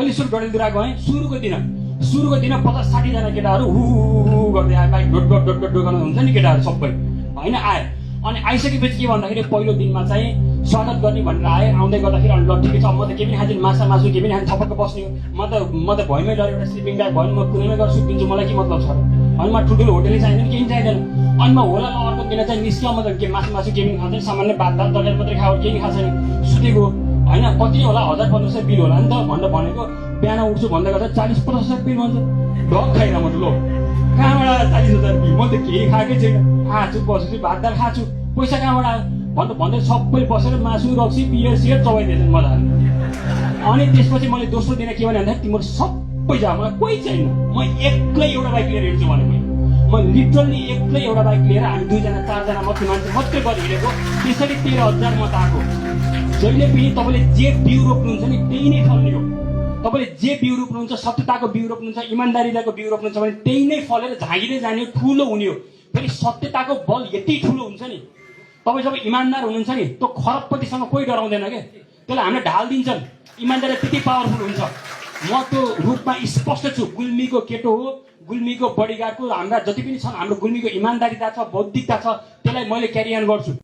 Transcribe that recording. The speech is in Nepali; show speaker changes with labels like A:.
A: मैले सुरु डडेलधुरा गएँ। सुरुको दिन 50-60 जना केटाहरू हु गर्दै आए। Bike dot dot dot dot गर्न हुन्छ नि केटाहरू सबै होइन आए। अनि आइसकेपछि के भन्दाखेरि पहिलो दिनमा चाहिँ स्वागत गर्ने भनेर आए। आउँदै गर्दाखेरि अनि ल ठिकै छ, म त के पनि खान्छु, मासु के पनि खान्छु, थपक्क बस्ने हो। म त भइमै डर एउटा स्लिपिङ ब्याग भयो, म कुनैमा गएर सुत्दिन्छु, मलाई के मतलब छ र। अनि म ठुल्ठुलो होटेलै चाहिँदैन, केही चाहिँदैन। अनि म होला ल अर्को दिन चाहिँ निस्क्यो, म त के मासु केही पनि खाँदैन, सामान्य भात दाल तरकारी मात्रै खायो, केही खाएको छैन, सुतेको होइन। कति होला 1000-1500 बिल होला नि त भनेको। बिहान उठ्छु भन्दै गर्दा 40-50 बिल भन्छ। ढक खाइरह म त लो कहाँबाट 40,000 बिल, म त केही खाएकै छैन, खाँछु बस्छु भात दाल खाँछु, पैसा कहाँबाट आयो भन्दै सबै बसेर मासु रक्सी बियर सियर चबाइदिएछन् मजाले। अनि त्यसपछि मैले दोस्रो दिन के भने भन्दा तिम्रो सबै जा, मलाई कोही छैन, म एक्लै एउटा बाइक लिएर हिँड्छु भने म लिटरली एक्लै एउटा बाइक लिएर हामी 2-4 जना मात्रै मान्छे मात्रै गएर हिँडेको। त्यसरी 13,000 मत आएको। जहिले पनि तपाईँले जे बिउ रोप्नुहुन्छ नि त्यही नै फल्ने हो। तपाईँले जे बिउ रोप्नुहुन्छ, सत्यताको बिउ रोप्नुहुन्छ, इमान्दारीको बिउ रोप्नुहुन्छ भने त्यही नै फलेर झाँगिँदै जाने हो, ठुलो हुने हो। फेरि सत्यताको बल यति ठुलो हुन्छ नि, तपाईँ जब इमान्दार हुनुहुन्छ नि त्यो खरबपतिसँग कोही डराउँदैन क्या, त्यसलाई हामीले ढाल दिन्छन्। इमान्दारी त्यति पावरफुल हुन्छ। म त्यो रूपमा स्पष्ट छु। गुल्मीको केटो हो, गुल्मीको बडीगार्डको हाम्रा जति पनि छन्, हाम्रो गुल्मीको इमान्दारिता छ, बौद्धिकता छ, त्यसलाई मैले क्यारी अन गर्छु।